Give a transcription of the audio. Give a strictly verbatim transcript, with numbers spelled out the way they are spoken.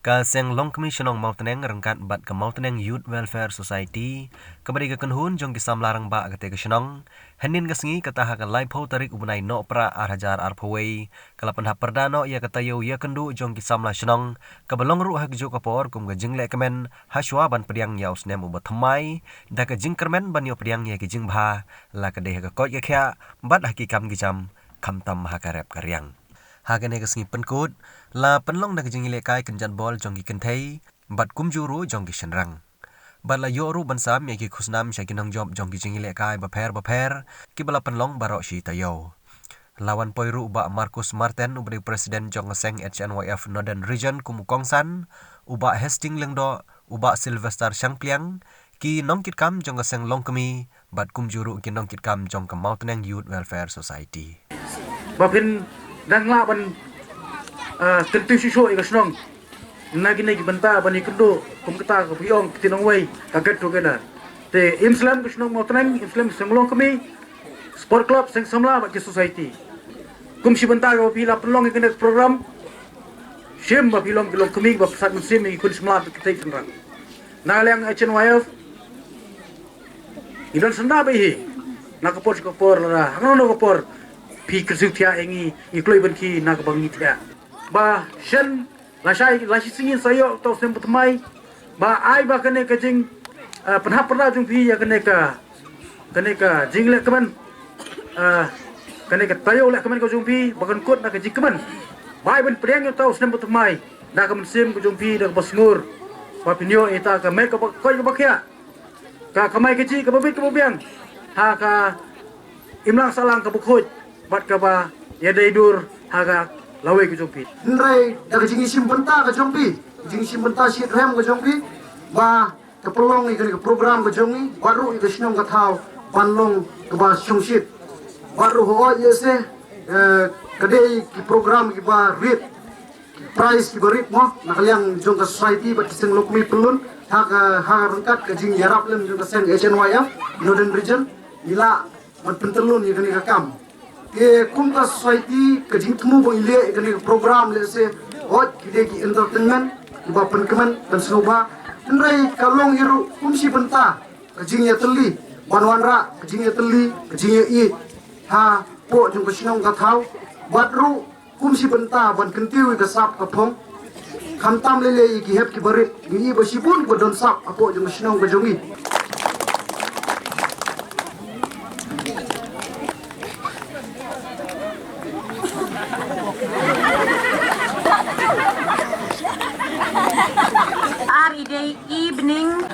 Ka Seng Longkmie Shnong Mawtneng ryngkat bad ka Mawtneng Youth Welfare Society, kaba dei ka kynhun jong ki samla rangbah kata ka shnong, hynnin ka sngi kata ha ka laiphew tarik u bnai Nohprah ar hajar arphew wei, ka la pynhap pyrda noh ïa ka taïew ïakynduh jong ki samla shnong, kaba long ruh ha kajuh ka por kum ka jingleh kmen hashwa ban pdiang ïa u snem uba thymmai, da ka jingkyrmen ban ïoh pdiang ïa ki jingbha, la ka dei ha ka koit ka khiah, bad ha ki kam ki jam, khamtam ha ka rep ka riang. Ha kane ka sngi pynkut, la pynlong da ka jingïalehkai kynjat bol jong ki kynthei, bad kumjuh ruh jong ki shynrang. Bad la ïoh ruh ban sam ïa ki khusnam sha ki nongjop jong ki jingïalehkai bapher bapher, kiba la pynlong baroh shi taïew. La wan poi ruh u Bah Marcus Marten, uba dei u President jong ka seng H N Y F Northern Region kum u kongsan, u Bah Hastings Lyngdoh, u Bah Sylvester Shangpliang, ki nongkitkam jong ka Seng Longkmie, bad kumjuh ruh ki nongkitkam jong ka Mawtneng Youth Welfare Society. Ba phin dang lah ban, ah, kyntiew shuh shuh ïa ka shnong na kine ki bynta ban ïakynduh kum kata kaba ong ka ktien nongwei, ka get together. Te im slem ka shnong Mawtneng, im slem Seng Longkmie, Sport Club, Seng Samla bad ki society. Kum shi bynta kaba phi la pynlong ïa kane ka program, shim ba phi long ki longkmie ba pyrsad mynsiem ïa ki khun samla bad ki kynthei shynrang. Na ka liang H N Y F, ngi don sngewbha hi. Na ka por sha ka por, lada ha kano kano ka por phi kyrsiew thiah ïa ngi, ngi kloi ban khie na kaba ngi thiah. Ba shen lashai lashi sngi sa ïoh uta u snem bathymmai. Ba ai ba kane ka jing, eh, pynhap pyrda jong phi ïa kane ka, kane ka jingleh kmen, eh, kane ka taïew leh kmen ka jong phi ba kan kut na ka jingkmen. Ba ai ban pdiang ïa uta u snem bathymmai da ka mynsiem ka jong phi, da kaba sngur. Ba phin ïoh ïa kata ka met kaba koit kaba khiah, ka kamai kajih kaba bit kaba biang ha ka imlang sahlang kaba khuid bad kaba ïadei dur ha ka lawei ka jong phi. Hynrei da ka jingïashim bynta ka jong phi, jingïashim bynta shitrhem ka jong phi, ba ka pynlong ïa kane ka program ka jong ngi, bad ruh ïa ka shnong ka thaw ban long kaba shongshit. Bad ruh hooid ïa se, eh, ka dei ki program kiba rit, prize kiba rit mo, na ka liang jong ka society bad ki Seng Longkmie Pyllun, ha ka, ha ryngkat ka jingïarap lem jong ka seng H N Y F Northern Region, ngi lah ban pyntyllun ïa kane ka kam. Te kum ka society ka jingthmu ba ngi leh ïa kane ka program lehse, hooid ki dei ki entertainment kiba pynkmen pynsngewbha. Hynrei ka long hi ruh kum shi bynta ka jingïatylli, ban wanrah ka jingïatylli, ka jingïaieit hapoh jong ka shnong ka thaw, bad ruh kum shi bynta ban kyntiew ïa ka sap ka phong. Khamtam lei lei ïa ki hep kiba rit, ngi i ba shibun ba don sap hapoh jong ka shnong ka jong ngi. Ar i dei evening.